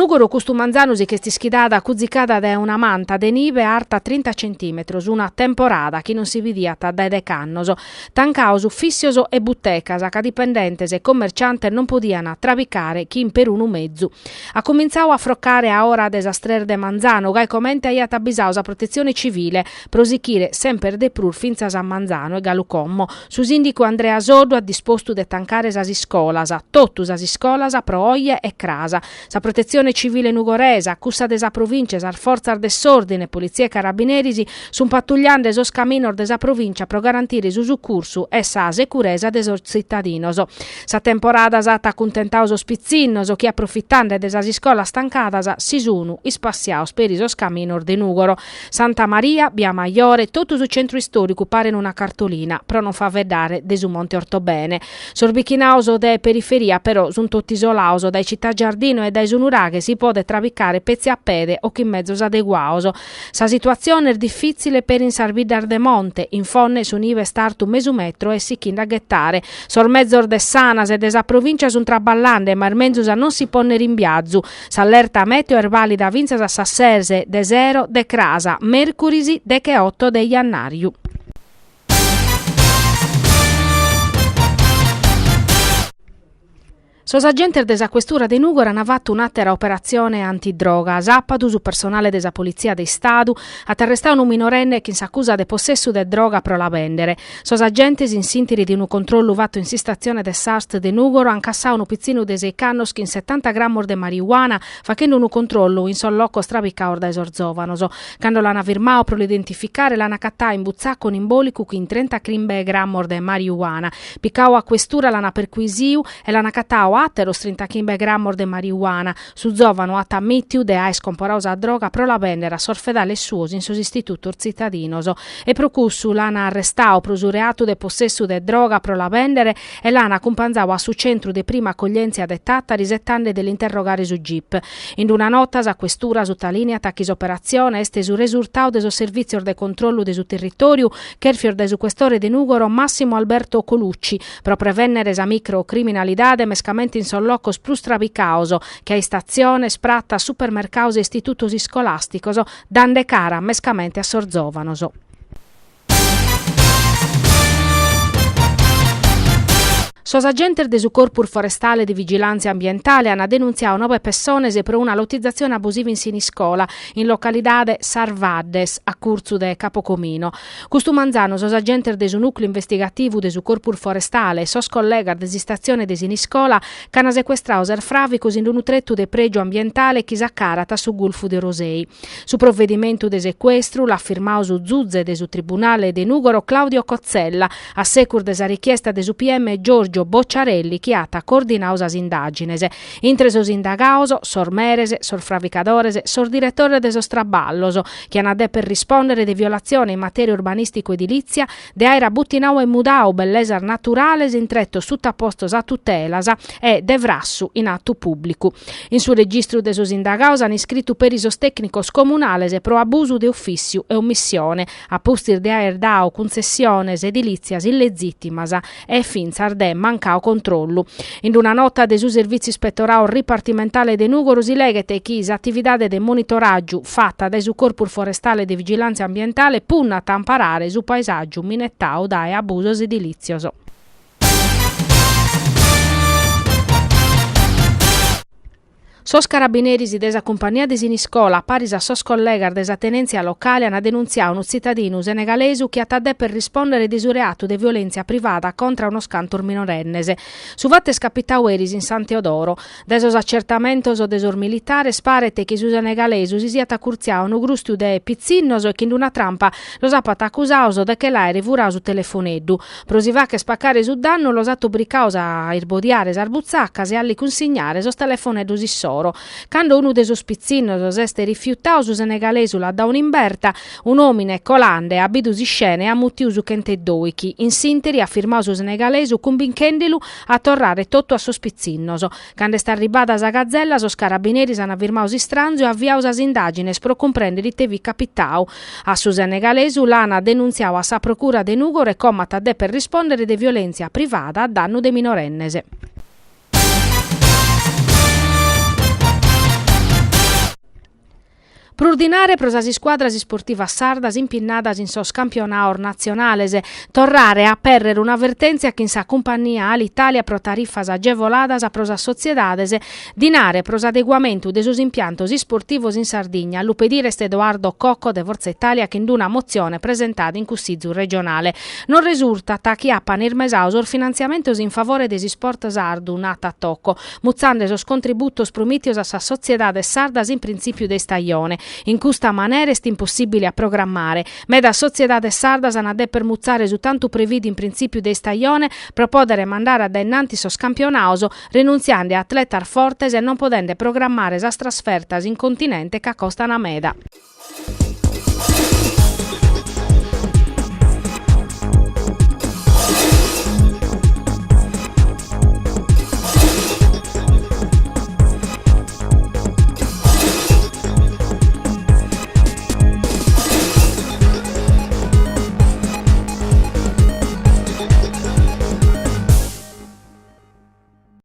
Nùgoro custu manzanu si ch'est ischidada cuzicada dae una manta de nibe arta trinta centimetros, una temporada chi non si bidiat dae dech'annos. Tancaos ufìssios e butecas ca dipendentes e commerciantes non podiant trabicare chin perunu mezu. At cumintzadu a frocare a ora de sas tres de manzanu, gai comente aiat abisadu sa Protetzione Civile, pro sichire semper de prus fintzas a manzanu e galu como. Su sìndicu Andrea Soddu at dispostu de tancare sas iscolas, totu sas iscolas pro oje e cras. Sa Protetzione Civile nugoresa, cussa de sa Provìncia e sas fortzas de s'òrdine, politzia e carabineris, sunt patugliende sos caminos de sa provìncia pro garantire su sucursu e sa securesa de sos tzitadinos. Sa temporada s'at acuntentadu sos pitzinnos chi, aprofitende de sas iscolas tancadas, si sun ispassiados peri sos caminos de Nùgoro. Santa Maria, Bia Majore, totu su centru istòricu paren una cartolina, pro non faeddare de su Monte Ortobene. Sos bichinados de periferia però sunt totu isolados dae Città Giardino e dae su nuraghe si podet trabicare petzi a pede o chin mezos adeguados. Sa situatzione est difìtzile peri in sas biddas de monte, in Fonne su nibe est artu mesu metro e sichinde a ghetare. Sos mezos de s'Anas e de sa Provìncia sunt traballende ma est menzus a non si pònnere in biazu. S'allerta meteo est vàlida fintzas a sas ses de sero de cras, mèrcuris decheoto de jannàriu. Sos agentes de sa Questura de Nùgoro ant fatu un'àtera operatzione antidroga. Sàpadu su personale de sa Politzia de Istadu at arrestadu unu minorenne chin s'acusa de possessu de droga pro la bèndere. Sos agentes, in s'ìnteri de unu controllu fatu in s'istatzione de s'Arst de Nùgoro, ant cassadu unu pitzinnu de seich'annos chin setanta grammos de marijuana, fachende unu controllu in sos locos trabicados dae sos zòvanos. Cando l'ant firmadu pro l'identificare l'ant acatadu in butzaca un'imbòlicu chin trentachimbe grammos de marijuana. Picadu a questura l'ant perquisiu e l'ant acatadu àteros trintachimbe grammos de marijuana. Su zòvanu at ammìtiu de aer comporadu sa droga pro la bèndere a sos fedales suos in sos istitutos tzitadinos e pro cussu l'ant arrestadu pro su reatu de possessu de droga pro la bèndere e l'ant acumpanzadu a su centru de prima acoglièntzia de Tàtari isetende de l'interrogare su gip. In una nota sa questura sutalìniat chi s'operatzione est su resurtadu de sos servìtzios de controllu de su territòriu chèrfios dae su questore de Nùgoro Massimo Alberto Colucci pro prevènnere sa microcriminalidade mescamente in sos locos prus trabicados che a istatziones, pratas, supermercados e istitutos iscolàsticos, dande cara mescamente a sos zòvanos. Sos agentes de su Corpus Forestale de Vigilàntzia Ambientale ant denuntziadu nobe pessones pro una lotizatzione abusiva in Siniscola, in localidade Sas Vaddes, a curtzu de Capo Comino. Custu manzanu sos agentes de su nùcleu investigativu de su Corpus Forestale e sos collegas de s'istatzione de Siniscola ch'ant secuestradu ses fràvicos in unu tretu de prègiu ambientale chi s'acarat a su Gulfu de Orosei. Su provedimentu de secuestru l'at firmadu su zuze de su Tribunale de Nùgoro Claudio Cozzella, a secus de sa richiesta de su PM Giorgio Bocciarelli chi at coordinadu sas indàgines. Intre sos indagados, sos meres, sos fravicadores, sos diretores de sos traballos, chi an a deper rispòndere de violatzione in matèria urbanìsticu-edilìtzia, de aer abutinadu e mudadu bellesas naturales in tretos sutapostos a tutelas e de frassu in atu pùblicu. In su registru de sos indagados an iscritu peri sos tècnicos comunales pro abusu de ufìssiu e omissione, a pustis de aer dadu cuntzessiones edilìtzias illezìtimas e fintzas de mancadu controllu. In una nota de su Servìtziu Ispetoradu Ripartimentale de Nùgoro si leghet chi s'atividade de monitoràgiu fata dae su Corpus Forestale de Vigilàntzia Ambientale punnat a amparare su paesàgiu minetadu dae abusos edilìtzios. Sos carabineris de sa Cumpagnia de Siniscola, paris a sos collegas de sa tenèntzia locale, ant denuntziadu unu tzitadinu senegalesu chi at a dèpere rispòndere de su reatu de violèntzia privada contra unos cantos minorennes. Su fatu est capitadu eris in San Teodoro. Dae sos acertamentos de sos militares paret chi su senegalesu si siat acurtziadu a unu grùstiu de pitzinnos e chi in una trampa los apat acusados de che l'àere furadu su telefoneddu. Pro si fàghere pacare su dannu los at obricados a isbodiare sas butzacas e a li cunsignare sos telefoneddos issoro. Cando unu de sos pitzinnos s'est rifiutadu su senegalesu l'at dadu un'imberta, un'òmine colande at bidu s'iscena e at mutidu su chentedòichi. In s'ìnteri at firmadu su senegalesu cumbinchende·lu a torrare totu a sos pitzinnos. Cando est arribada sa gazella sos carabineris ant firmadu s'istranzu e aviadu sas indàgines pro cumprèndere ite fit capitadu. A su senegalesu l'ant denuntziadu a sa Procura de Nùgoro e como at a dèpere rispòndere de violèntzia privada a dannu de minorennes. Prus dinare pro sas iscuadras isportivas sardas impinnadas in sos campionados natzionales, torrare a apèrrere una vertèntzia chin sa cumpannia Alitalia pro tarifas agevoladas pro sas sotziedades, dinare pro s'adeguamentu de sos impiantos isportivos in Sardigna, a lu pedire est Edoardo Cocco de Forza Italia chin d'una motzione presentada in Cussizu regionale. Non resurtat chi apan ismesadu sos finantziamentos in favore de s'isport sardu, nat Tocco, mutzande sos contributos promìtios a sas sotziedades sardas in printzìpiu de istajone. In custa manera est impossìbile a programmare. Medas sotziedades sardas an a deper mutzare su tantu previdu in printzìpiu de istajone pro pòdere mandare a dae innantis sos campionados, rinuntziande a atletas fortes e non podende programmare sas trasfertas in continente ca costan meda.